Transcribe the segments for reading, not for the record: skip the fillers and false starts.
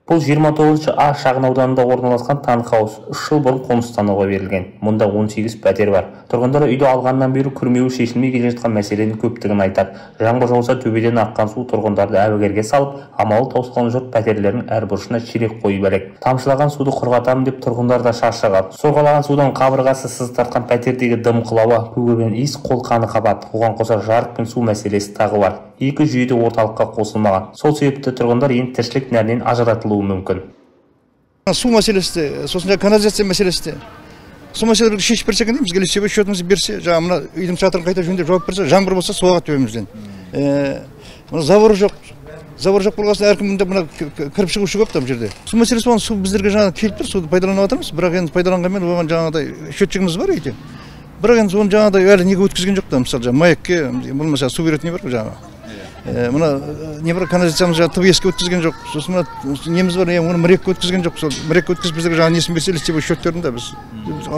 Бұл 29 А шағын ауданында орналасқан таунхаус 3 жыл бұрын қоныстануға берілген. Мұнда 18 пәтер бар. Тұрғындар үйді алғаннан бері күрмеуі шешілмей келе жатқан мәселенің көптігін айтады. Жаңбыр жауса төбеден аққан су тұрғындарды әбігерге салып, амалы таусылған жұрт пәтерлерінің әр бұрышына шелек қойып әлек. Тамшылаған суды құрғатамын деп тұрғындар да шаршаған. Сорғалаған судан қабырғасы сыз тартқан пәтердегі дымқыл ауа, көгерген иіс қолқаны қабады. Оған қоса жарық пен су мәселесі тағы бар. Екі жүйе де орталыққа қосылмаған. Сол себепті тұрғындар енді тіршілік нәрінен ажыратылуы мүмкін. Су мәселесі де, сосын канализация мәселесі де. Су мәселелерді шешіп берсе екен, бізге лицевой счетымызды берсе, жаңа мына үйдің шатырын қайта жөндеп жауап берсе, жаңбыр болса су ағады төбемізден. Мына забор жоқ. Забор жоқ болған соң әркім мында мына кіріп шығушы көп та бұл жерде. Су мәселесі болған, су біздерге жаңа келіп тұр, суды пайдаланып жатырмыз, бірақ енді пайдаланғанмен оған жаңағыдай счетчигіміз бар үйде. Бірақ енді оны жаңағыдай әлі неге өткізген жоқ та, мысалы жаңа МАЭКке, болмаса су беретін не бар ғой жаңағы. Мына не бар канализациямыз жаңа ТВС-ке өткізген жоқ. Сосын мына неміз бар, оны МРЭК-ке өткізген жоқ. Сол МРЭК-ке өткізіп бізге жаңа несін берсе, лицевой счеттерін де біз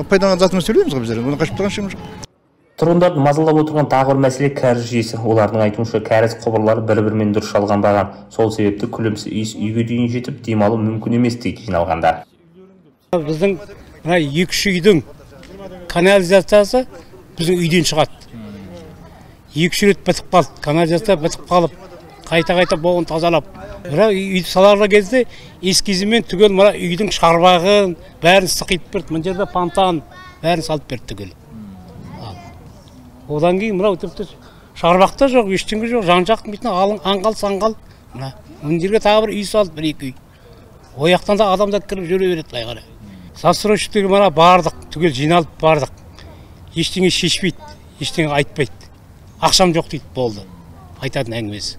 пайдаланған затымызды төлейміз ғой біздер. Оны қашып тұрған шеміз жоқ. Тұрғындарды мазалап отырған тағы бір мәселе кәріз жүйесі. Олардың айтуынша кәріз құбырлары бір-бірімен дұрыс жалғанбаған. Сол себепті күлімсі иіс үйге дейін жетіп, демалу мүмкін емес дейді жиналғандар. Біздің мына 2-3 үйдің канализациясы біздің үйден шығады. 2-3 рет бітіп қалды, канализация бітіп қалып, қайта-қайта боғын тазалап. Бірақ үйді саларла кезде эскизімен түгел мына үйдің шарбағын бәрін сықитып берді. Мына жерде фонтан бәрін салып берді түгел. Одан кейін мынау тіпті шарбақ та жоқ, ештеңе жоқ, жан-жақ бүйтін аңғал саңғал. Мына мына жерге тағы бір үй салды, бір-екі үй. О жақтан да адамдар кіріп жүре береді былай қарай. Застройщиктерге мына бардық, түгел жиналып бардық. Ештеңе шешпейді, ештеңе айтпайды. Ақшам жоқ дейді, болды. Айтатын әңгімесі.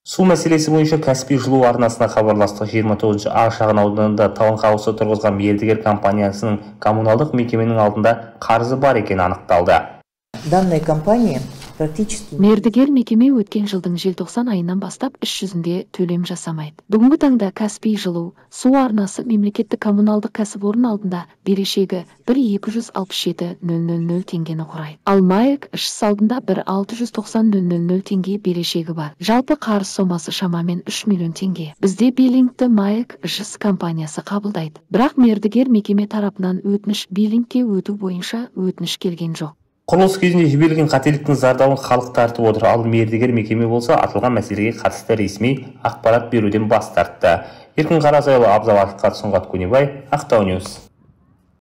Су мәселесі бойынша Каспий жылу арнасына хабарластық. 29 А шағын ауданында таунхаусы тұрғызған мердігер компаниясының коммуналдық мекеменің алдында қарызы бар екені анықталды. Данная компания практически Мердігер мекеме өткен жылдың желтоқсан айынан бастап іс жүзінде төлем жасамайды. Бүгінгі таңда Каспий жылу су арнасы мемлекеттік коммуналдық кәсіпорын алдында берешегі 1 267 000 теңгені құрайды. Ал МАЭК ЖС алдында 1 690 000 теңге берешегі бар. Жалпы қарыз сомасы шамамен 3 миллион теңге. Бізде биллингті МАЭК ЖС компаниясы қабылдайды. Бірақ мердігер мекеме тарапынан өтініш биллингке өту бойынша өтініш келген жоқ. Құрылыс кезінде жіберілген қателіктің зардабын халық тартып отыр. Ал мердігер мекеме болса, аталған мәселеге қатысты ресми ақпарат беруден бас тартты. Еркін Қарасайұлы, Абзал Ақиқат, Сұңғат Көнебай, Ақтау Ньюс.